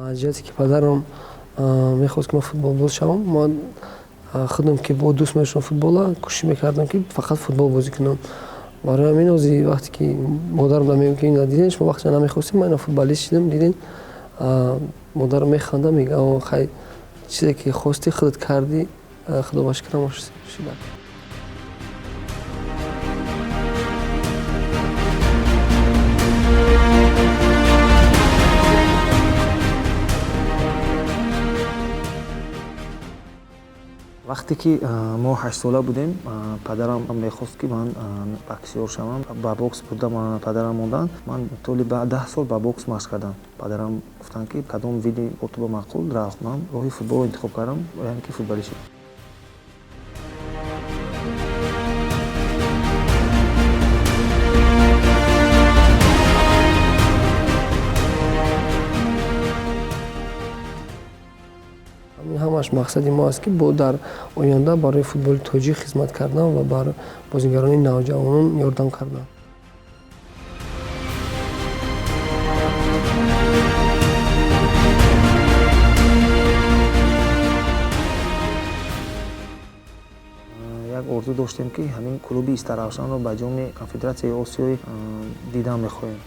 Аз ҷиҳате ки падарам мехост, ки ман футболбоз шавам, ман худам ки бо дӯст мешудам футбола, кӯшиш мекардам, ки фақат футбол бозӣ кунам. Барои ҳамин ҳозир вақте ки модарам мегӯям, ки ина диден, шумо вақте намехостем, ман ина футболист шидам, диден. Модарам механда, мега: «Хай, чизе ки хостӣ, худат кардӣ, худо ба шукрам шуда». Вақте ки мо 8сола будем, падарам мехост, ки ман боксёр шавам. Ба бокс бурда падарам монданд. Ман тӯли 10 сол ба бокс машқ кардам. Падарам гуфтанд, ки кадом види спорту ба маъқул рафт. Ман роҳи футболро интихоб кардам, яъне ки футболист шудам. Ҳамаш мақсади мо аст, ки бо дар оянда барои футболи тоҷик хизмат кардан ва бар бозигарони навҷавонон ёрдам кардан. Як орзу доштем, ки ҳамин клуби Истаравшанро ба ҷоми Конфедератсияи Осиёӣ дидан мехоҳем.